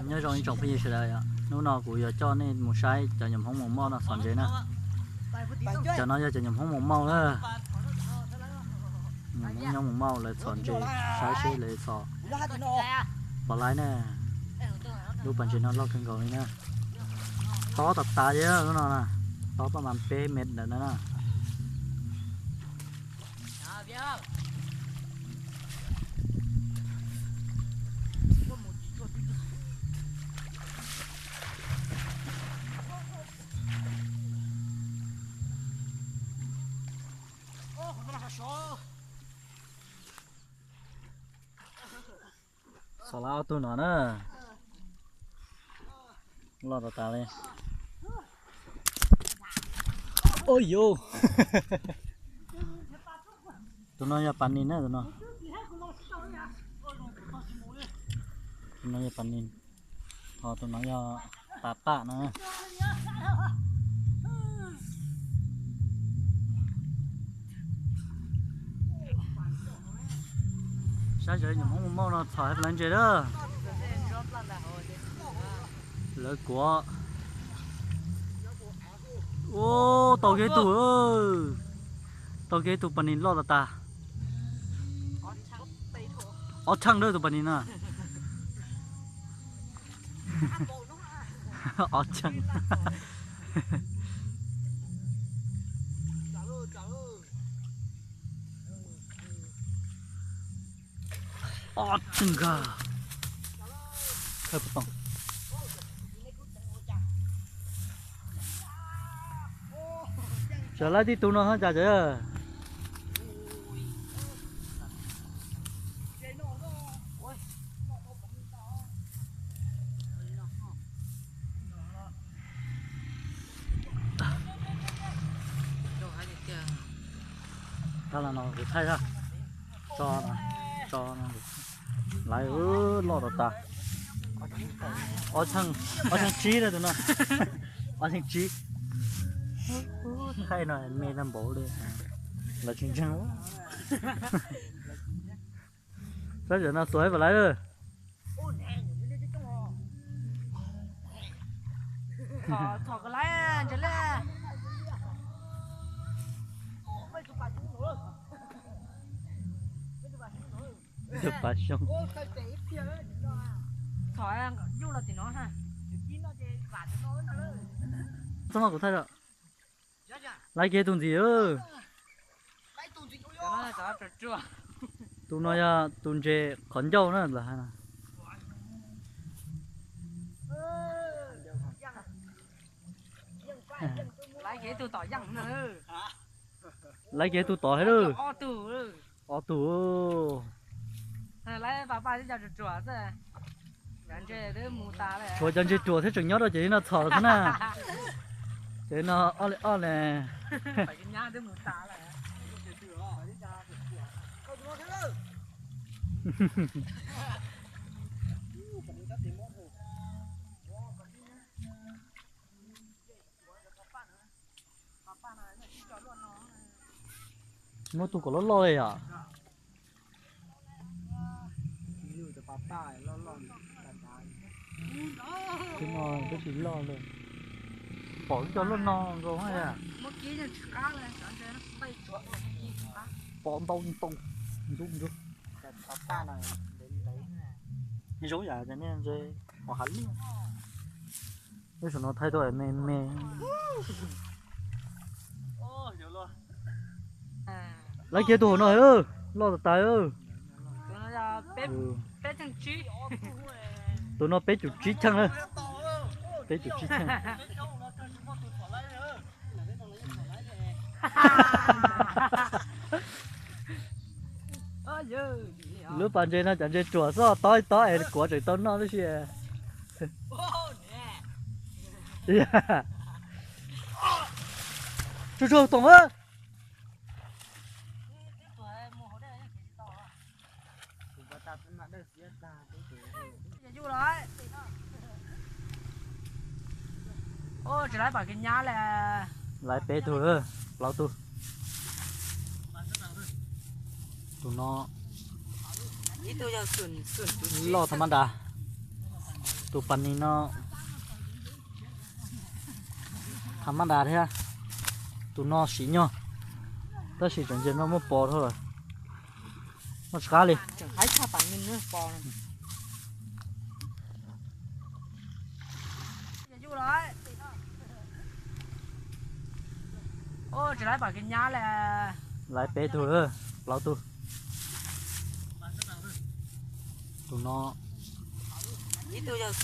Nyob zoo ib tsoom phooj ywg sawv daws, hnub no kuv yuav coj nej mus saib cov nyuam hmoob mus moj no txhom ntses na. Cov no yog cov nyuam hmoob mus moj na. Nyuam hmoob nyob mus moj lawv txhom ntses, saib seb lawv txhom puas laib na. Lub pas ntses no loj kawg nkaus li na. Tob tas tas li lub no na, tob paj mas peb mev ntawm no na. Txhom lawm ob tug no na. Loj tas tas li. Ua yuv, tus no yog pas nis na tus no. Tus no yog pas nis, ho tus no yog pas paj na. Saib sawv daws, nyuam hmoob mus moj no txhom hais lawv ntses lawm. Lawv kuav. Ua, tau kiag tug, tau kiag tug pas nis loj tas tas. Ob txheej dawb tus pas nis no. Ob txheej. Ob txheej kawg. Khawb puas tau. Tseem laib tib tug no hab cas tseem. Thaij no kuv thaij, tso, tso no. Lawv loj tas tas. Ob txheej, ob txheej tsib na tus no. Ob txheej tsib. Thaij no me tag npaum li. Lawv tsis ntseeg. Saib tam no xuas ib pas lawv. Txhom kawg lawm ntses lawm. Tus pas xyoob. Txhom yuj los tim no. Txhob mas kuv thaij os. Laib kiag tus ntxiv. Tus no yog tus ntses qhov ncauj na. Laib kiag tug tod thiab lawm. Ob tug. Tshuav cov ntses ruam thiab tseem nyob rau ces li no txhom lawm thiab na. Ces li no ob li ob li. Muab tus kom loj loj li yom. Tus no twb tsis loj li. Pom ib co loj no nkaus. Pom ntau ntau. Ntub ntub. Zoo yam cov niag ntses hauv hav liaj. Lub saum no thaij tuaj me me. Laib kiag tus hauv no, loj tas tas. Tus no peb caug tsib cheej na. Peb caug tsib cheej. Lub pas ntses no cov ntses ruam xwb, tob tob es kuav tseem tau noj tib si. Tsuag tsuag toom. Tsis laib pam kev nyab li. Laib peb tug, plaub tug. Tus no Loj tham ma das. Tus pas nis no tham ma das thiab. Tus no siv nyog, tab sis tseem ntsia no muab pov dhau lawm. Muab tsis qab li. Laiv peb tug, plaub tug. Tus no ib tug yog